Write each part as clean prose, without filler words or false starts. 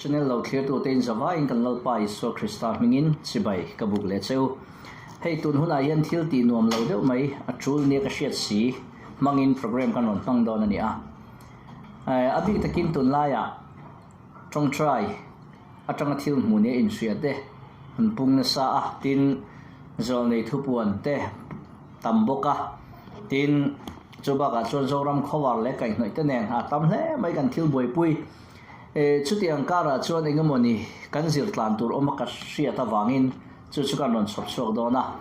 Channel lo thlirtute in zavaiin kan Lalpa Isua Krista hmingin chibai ka buk leh che u. Hei tun hunah hian thil tih nuam lo deuh mai a tul nia ka hriat si hmangin program kan rawn hmang dawn a ni a. A bik takin tunlaiah tawngtai atanga thil hmuh nia inhria te an pung nasa a, tin zawlnei thupuan te tam bawk a, tin chu bakah chuan Zoram khawvar leh kaihhnawih te nen a tam hle mai kan thil buaipui. E chutiang karah chuan eng emawni kan zir tlan tur awm a ka hriat avangin chu chu kan rawn chhawp chhuak dawn a.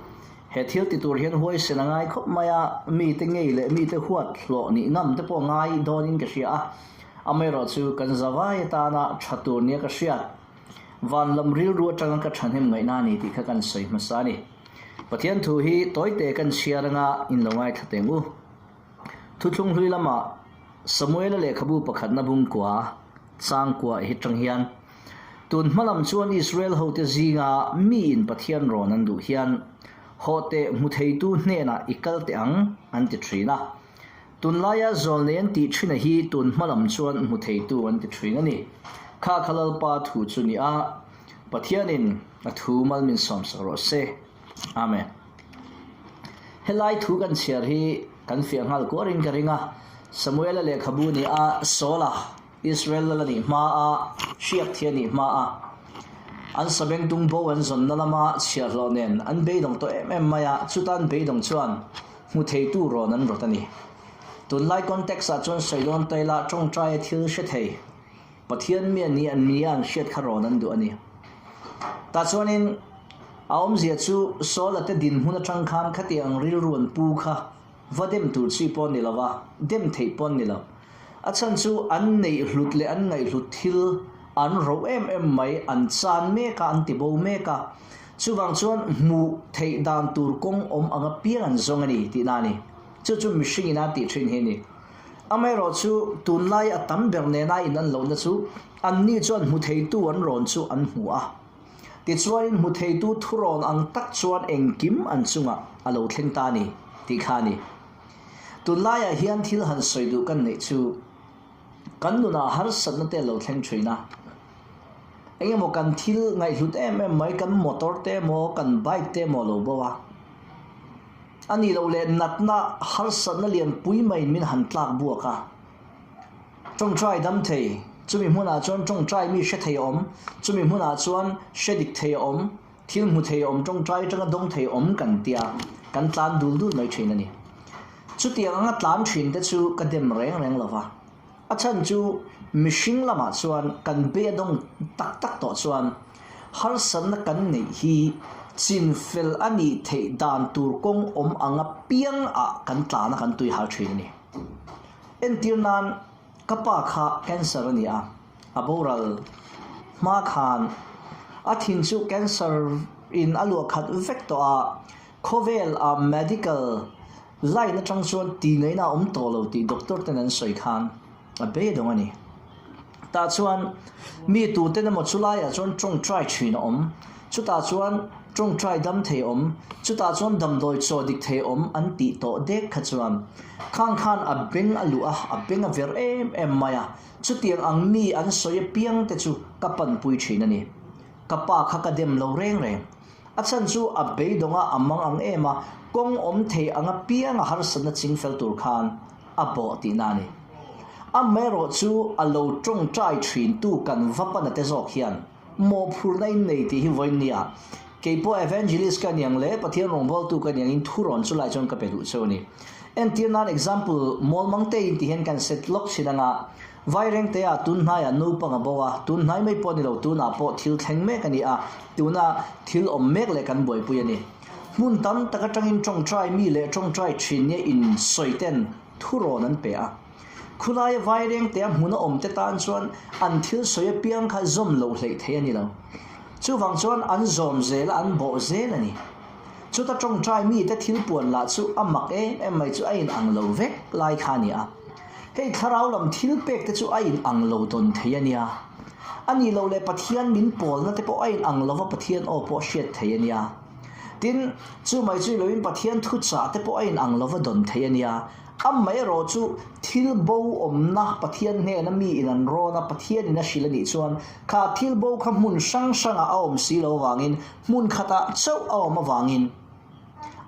He thil ti tur hian huaisen a ngai khawp mai a, mite ngei leh mite huat hlawh nih ngam te pawh ngai dawnin ka hria a. Amaherawhchu kan zavai atana tha tur nia ka hriat, van lam rilru atanga ka thahnem ngaihna a ni tih kha kan sawi hmasa a ni. Pathian thu hi tawite kan chhiar anga in lo ngaithla teng u. Thuthlung hlui lama Samuela lehkhabu pakhatna bungkua changkua hi tang hian, Tun hma lam chuan Israel hote zinga miin Pathian rawn an duh hian, Hawh teh hmu theitu hnenah i kal teh ang, an ti thin a. Tunlaia zawlnei an tih thin a hi tun hma lam chuan hmu theitu an ti thin a ni. Kha kha Lalpa thu chu ni a, Pathianin a thu mal min sawmsak rawh se. Amen. Helai thu kan chhiar hi kan fiah nghal kuarin ka ring a, Samuela lehkhabu ni a Saula, Israel lal a nih hma a, hriak thi a nih hma a, an sabengtung bo an zawnna lama chhiahhlawh nen an beidawng tawh em em mai a, chuta an beidawng chuan hmu theitu rawn an rawt a ni. Tunlai context ah chuan sawi dawn ta ila tawngtaia thil hre thei Pathian mi a ni an nia an hriat kha rawn an duh a ni. Tah chuanin a awmzia chu Saula te dinhmun atang khan khatiang rilru an pu kha va dem tur chi pawh a ni lo va, dem theih pawh a ni lo. A chhan chu an neih hlut leh an ngaihhlut thil an ro em em mai, an chan mek a, an ti bo mek a. Chuvang chuan hmuh theih dan tur kawng awm anga piang an zawng a ni tihna a ni. Chu chu mihring ina tih thin hi a ni. Amaherawh chu tunlai a tam ber nena in an lohna chu anni chuan hmu theitu an rawn chu an hmu a. Tichuanin hmu theitu thurawn ang tak chuan engkim an chungah a lo thleng ta a ni tih kha a ni. Tunlaiah hian thil han sawi duh kan neih chu kan nunah harsatna te a lo thleng thin a. Eng emaw kan thil ngaihhlut em em mai kan motor te emaw kan bike te emaw a lo bo a. A nih loh leh natna harsatna lianpui maiin min han tlak buak a. Tawngtai dam thei, chumi hmunah chuan tawngtai mi hre thei a awm, chumi hmunah chuan hre dik thei a awm, Thil hmu thei awm tawngtai atanga dawng thei awm kan tia kan tlan dul dul mai thin a ni. Chutiang anga tlan thin te chu ka dem reng reng lo va. A chhan chu mihring lamah chuan kan be a dawng tak tak tawh chuan harsatna kan neih hi chinfel a nih theih dan tur kawng awm anga piang ah kan tlan a kan tui hal thin a ni. Entir nan ka pa kha cancer a ni a. A boral hma khan a thin chu cancer in a luah khat vek tawh a, khawvel a medical line atang chuan ti ngaihna a awm tawh lo tih doctor ten an sawi khan a beidawng a ni. Tah chuan mi tuten emaw chulaiah chuan tawngtai thin a awm, chutah chuan tawngtai dam thei awm, chutah chuan damdawi chaw dik thei awm an tih tawh dek kha chuan khang khan a beng a luh a, a beng a ver em em mai a. Chutiang ang mi an sawi apiang te chu ka panpui thin a ni. Ka pa kha ka dem lo reng reng. A chhan chu a beidawng a, a mang ang em a, kawng awm thei ang apiang a harsatna ching fel tur khan a bawh tihna a ni. Amaherawh chu a lo tawngtai thin tu kan va pana te zawk hian mawhphurhna in nei tih hi vawiin nia. Keipawh evangelist ka niang leh Pathian rawngbawltu ka niang in thurawn chu lai chuan ka pe duh cheu a ni. Entir nan example mawlmang te in ti hian kan set lawk thin anga Vairengte ah tun hnaiah naupang a bo a, tun hnai mai pawh ni lo tunah pawh thil thleng mek a ni a, tuna thil awm mek leh kan buaipui a ni. Hmun tam tak atangin tawngtai mi leh tawngtai thin nia in sawi ten thurawn an pe a. Khulaia Vairengte a hmun a awm te tan chuan an thil sawi apiang kha zawm loh hleih theih a ni lo. Chuvang chuan an zawm zel a, an bawh zel a ni. Chuta tawngtai mite thil puan lah chu a mak em em mai chu a in ang lo vek lai kha a ni a. Hei thlarau lam thil pek te chu a in ang lo dawn thei a nia. A nih loh leh Pathian min pawlna te pawh a in ang lova Pathian aw pawh hriat thei a nia. Tin, chu mai chu i loin Pathian thuchah te pawh a in ang lova dawn thei a nia. Amaherawhchu, thil bo awmna Pathian hnena mi in an rawn a, Pathian in a hrilh a nih chuan, kha thil bo kha hmun hrang hrangah a awm si lo avangin, hmun khatah chauh a awm avangin,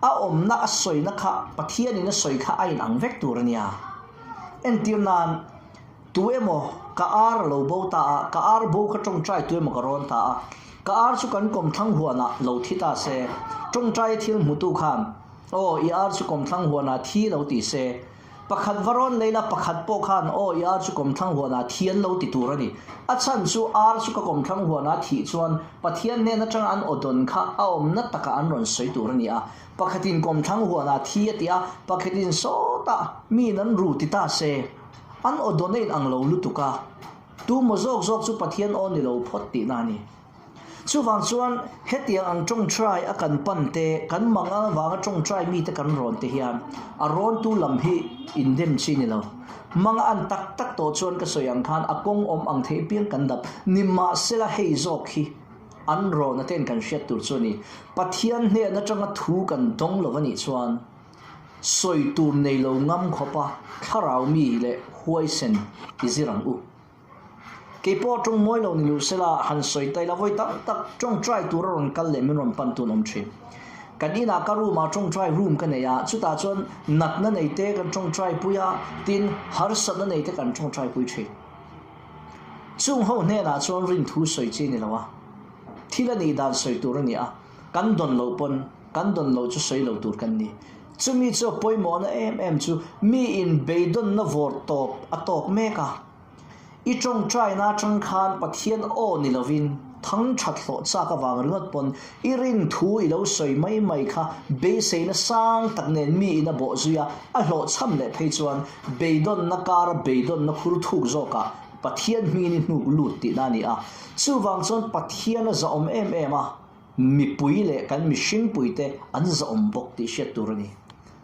a awmna a sawina kha Pathian in a sawi kha a inang vek tur a nia. Entir nan, tu emaw ka ar a lo bo ta a, ka ar bo kha tawngtai tu emaw ka rawn ta a, ka ar chu kan kawmthlang huanah lo thi ta se, tawngtaia thil hmutu khan, Aw, i ar chu kawmthlang huanah thi lo ti se. Pakhat va rawn lei la, pakhat pawh khan aw, i ar chu kawmthlang huanah thi an lo ti tur a ni. A chhan chu ar chu ka kawmthlang huanah thih chuan Pathian hnen atanga an aw dawn kha a awmna takah an rawn sawi tur a ni a. Pakhatin kawmthlang huanah thi a ti a, pakhatin sawtah miin an ru ti ta se. An aw dawn a inang lo lutuk a. Tumaw zawk zawk chu Pathian aw ni lo phawt tihna a ni. Chuvang chuan hetiang ang tawngtai a kan pan te, kan mang avanga tawngtai mite kan rawn te hian a rawntu lam hi indem chi ni lo. Mang a an tak tak tawh chuan ka sawi ang khan a kawng awm ang theih piang kan dap. Nimahsela hei zawk hi an rawn aten kan hriat tur chu a ni. Pathian hnen atanga thu kan dawng lo a nih chuan sawi tur nei lo ngam khawpa thlarau mi leh huaisen i zir ang u. Kei pawh tawng mawi lo ni luh sela han sawi ta ila vawi tam tak tawngtai tur a rawn kal leh min rawn pan tun awm thin. Kan inah ka room ah tawngtai room ka nei a, chutah chuan natna nei te kan tawngtai pui a, tin harsatna nei te kan tawngtai pui thin. Chung ho hnenah chuan rinthu sawi chi ni lo a, thil a nih dan sawi tur a ni a, kan dawn loh pawn kan dawn loh chu sawi lo tur kan ni. Chumi chu a pawimawhna em em chu mi in beidawnna vawr tawp a tawk mek a. I tawngtaina atang khan Pathian aw ni lovin thang that hlawh chak avang ringawt pawn i rin thu i lo sawi mai mai kha beiseina sang tak nen mi in a bawh zui a, a hlawhchham leh phei chuan beidawnna kara beidawnna khur thuk zawkah Pathian hmingin i hnuk lut tihna a ni a. Chuvang chuan Pathian a zahawm em em a, mipui leh kan mihringpuite an zahawm bawk tih hriat tur a ni.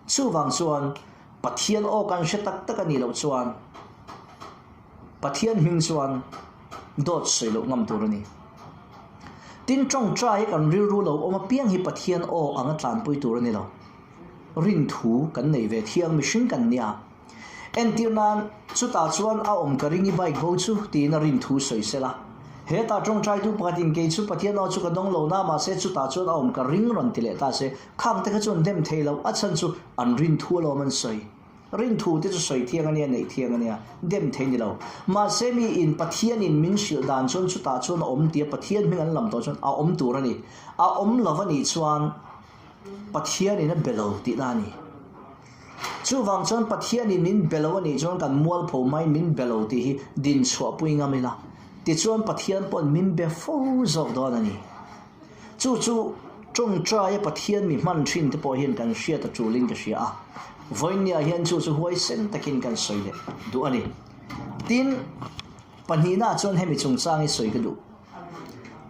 Chuvang chuan Pathian aw kan hre tak tak a nih loh chuan Pathian hming chuan dawt sawi loh ngam tur a ni. Tin, tawngtai hi kan rilru lo awm apiang hi Pathian aw anga tlanpui tur a ni lo. Rinthu kan nei ve thiang mihring kan nia. Entir nan, chutah chuan a awm ka ring i bike bo chu tiin a rinthu sawi sela. Hetah tawngtaitu pakhatin kei chu Pathian aw chu ka dawng lo na mahse chutah chuan a awm ka ring rawn ti leh ta se, Khang te kha chu an dem thei lo, a chhan chu an rinthu alawm an sawi. Rinthu te chu sawi thiang a nia, neih thiang a nia, dem thei ni lo. Mahse mi in Pathian in min hrilh dan chuan chutah chuan a awm tia Pathian hming an lam tawh chuan a awm tur a ni. A awm lo a nih chuan Pathian in a be lo tihna a ni. Chuvang chuan Pathian in min be lo a nih chuan kan mualpho mai min be lo tih hi din chhuahpui ngam ila. Tichuan Pathian pawhin min be fo zawk dawn a ni. Chu chu tawngtaia Pathian mi hman thin te pawh hian kan hriat a tulin ka hria a, vawiinniah hian chu chu huaisen takin kan sawi leh duh a ni. Tin, pahnihnaah chuan hemi chungchang hi sawi ka duh.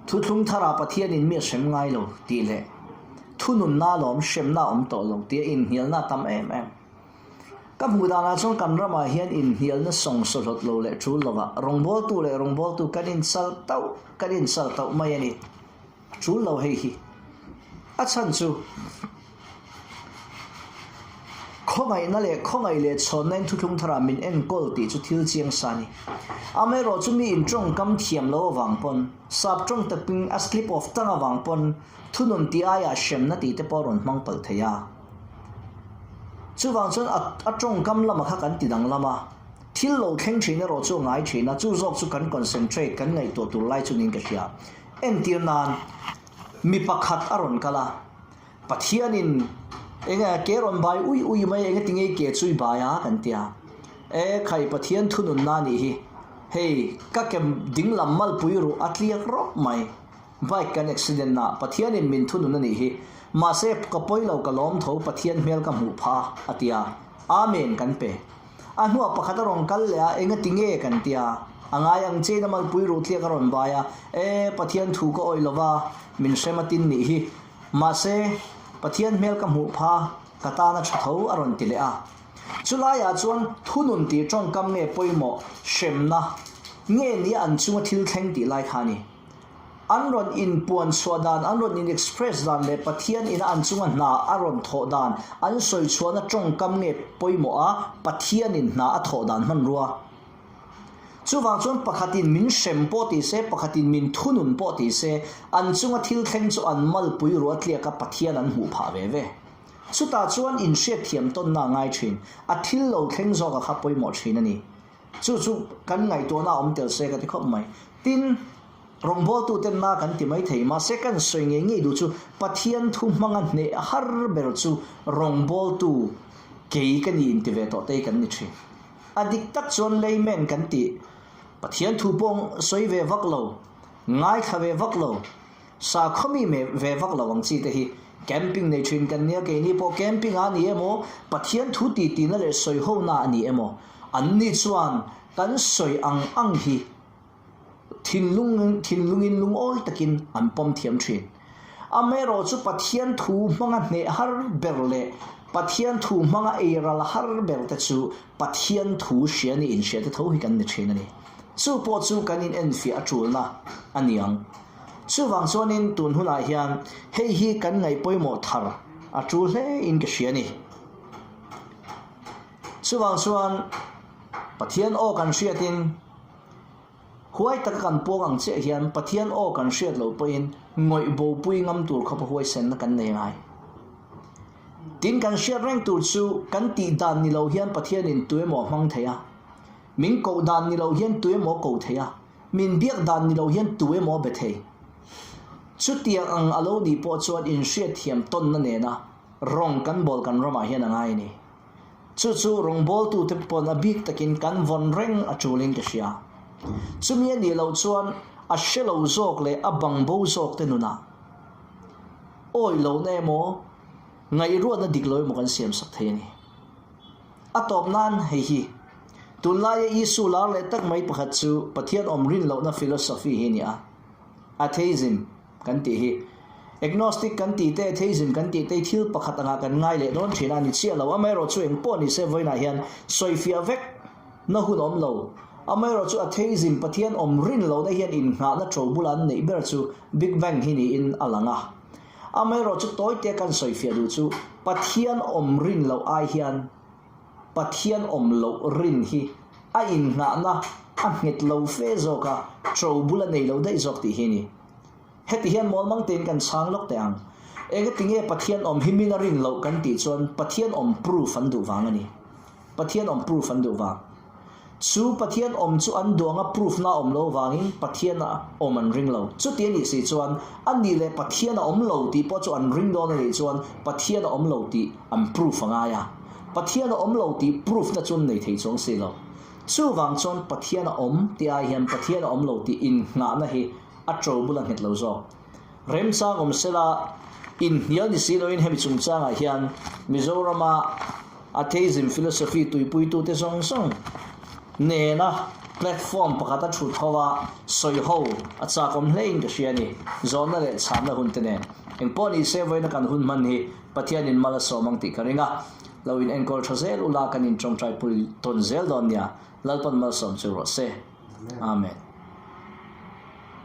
Thuthlung tharah Pathianin mi a hrem ngai lo tih leh thununna alawm hremna a awm tawh lo tia inhnialna a tam em em. Ka hmuh danah chuan kan ramah hian inhnialna sawng sawhlawt lo leh tul lovah rawngbawltu leh rawngbawltu kan inchal tauh kan inchal tauh mai a ni. A tul lo hei hi. A chhan chu khawngaihna leh khawngaih leh chhawnna in thuthlung tharah min enkawl tih chu thil chiang sa a ni. Amaherawh chu mi in tawngkam thiam lo avang pawn, sap tawng takin a slip of tongue avang pawn thunun tih aiah hremna tih te pawh a rawn hmang palh thei a. Chuvang chuan a a tawngkam lama kha kan ti danglam a, thil lo thleng thin erawh chu a ngai thin a, chu zawk chu kan concentrate, kan ngaihtuah tur lai chu niin ka hria. Entir nan, mi pakhat a rawn kal a, Pathianin eng nge ke rawn bai ui ui mai, eng nge tinge i ke chu i bai a kan ti a, e khai Pathian thununna a nih hi, hei ka ke dinglam malpui ruh a tliak rawp mai. Bike kan accident na Pathianin min thunun a nih hi. Mahse ka pawi lo ka lawm tho Pathian hmel ka hmuh pha a ti a. Amen kan pe. A hnuah pakhat a rawn kal leh a, enga ti nge kan ti a. A ngai ang chein a malpui ruh tliak a rawn bai a, E Pathian thu ka awih lova min hrem a tin nih hi. Mahse Pathian hmel ka hmuh pha ka tan a tha tho a rawn ti leh a. Chulaiah chuan thunun tih tawngkam nge pawimawh hremna nge nia an chunga thil thleng tih lai kha a ni. An rawn inpuan chhuah dan, an rawn in express dan leh Pathian ina an chunga hna a rawn thawh dan an sawi chhuahna tawngkam nge pawimawh a, Pathianin hna a thawh dan hmanrua. Chuvang chuan pakhatin min hrem pawh ti se, pakhatin min thunun pawh ti se, an chunga thil thleng chu an malpui ruah tliaka Pathian an hmuh phah ve ve. Chutah chuan inhriatthiam tawnna a ngai thin, a thil lo thleng zawka kha pawimawh thin a ni. Chu chu kan ngaihtuahna a awm tel se ka ti khawp mai. Tin, rawngbawltuten na kan ti mai thei, mahse kan sawi ngei ngei duh chu Pathian thu hmanga hneh har ber chu rawngbawltu kei ka ni inti ve tawh te hi kan ni thin. A dik tak chuan layman kan tih Pathian thu pawh sawi ve vak lo, ngaithla ve vak lo, Sakhawmi me ve vak lo ang chi te hi camping nei thin kan nia keini pawh camping a ni emaw Pathian thu ti tina leh sawi ho na a ni emaw an ni chuan kan sawi ang ang hi thinlung thinlungin lungawi takin an pawm thiam thin. Amaherawh chu Pathian thu hmanga hneh har ber leh Pathian thu hmanga ei ral har ber te chu Pathian thu hria ni inhria te tho hi kan ni thin a ni. Chu pawh chu kan in enfiah a tulna a ni ang. Chuvang chuanin tun hunah hian hei hi kan ngaih pawimawh thar a tul hle in ka hria a ni. Chuvang chuan Pathian aw kan hriatin huai taka kan puang ang chiah hian Pathian aw kan hriat loh pawhin ngawih bopui ngam tur khawpa huaisenna kan nei ngai. Tin kan hriat reng tur chu kan tih dan ni lo hian Pathianin tuemaw a hmang thei a, min koh dan ni lo hian tuemaw a ko thei a, Min biak dan ni lo hian tu emaw a be thei. Chutiang ang a lo nih pawh chuan inhriatthiam tawnna nena rawng kan bawl kan ramah hian a ngai a ni. Chu chu rawngbawltute pawn a bik takin kan vawn reng a tulin ka hria. Chumi a nih loh chuan a hre lo zawk leh a bang bo zawk te nunah awih lohna emaw ngaihruatna dik lo emaw kan siamsak thei a ni. A tawp nan hei hi, tunlaia Isu lar leh tak mai pakhat chu Pathian awm rin lohna philosophy hi a ni a. Atheism kan tih hi. Agnostic kan tih te, atheism kan tih te hi thil pakhat angah kan ngai leh dawn thin a, ni chiah lo. Amaherawhchu eng pawh ni se vawiinah hian sawifiah vek na hun awm lo. Amaherawhchu atheism, Pathian awm rin lohna hian innghahna to bula an neih ber chu Big Bang hi niin a lang a. Amaherawhchu tawitea kan sawifiah duh chu Pathian awm rin loh ai hian Pathian awm loh rin hi a innghahna a nghet lo fe zawk a, to bul a nei lo daih zawk tih hi a ni. Heti hian mawlmang tein kan chhang lawk teh ang. Engati nge Pathian awm hi min a rin loh kan tih chuan Pathian awm proof an duh vang a ni. Pathian awm proof an duh vang. Chu Pathian awm chu an duang a proof na awm lo vangin Pathian a awm an ring lo. Chuti a nih si chuan a nih leh Pathian a awm lo tih pawh chu an ring dawn a nih chuan Pathian a awm lo tih an proof a ngai a. Pathian a awm lo tih proof na chu an nei thei chuang si lo. Chuvang chuan Pathian a awm tih ai hian Pathian a awm lo tih innghahna hi a to bul a nghet lo zawk. Remchang awm sela, inhnial ni si loin hemi chungchangah hian Mizorama atheism philosophy tuipuitute zawng zawng nena platform pakhata thut ho a sawi ho a chakawm hlein ka hria a ni. Zawhna leh chhanna hunte nen engpawh ni se vawiina kan hun hman hi Pathianin mal a sawm ang tih ka ring a, lo in enkawl tha zel ula kan in tawngtai pui tawn zel dawn nia, Lalpan malsawm chu rawh se. Amen.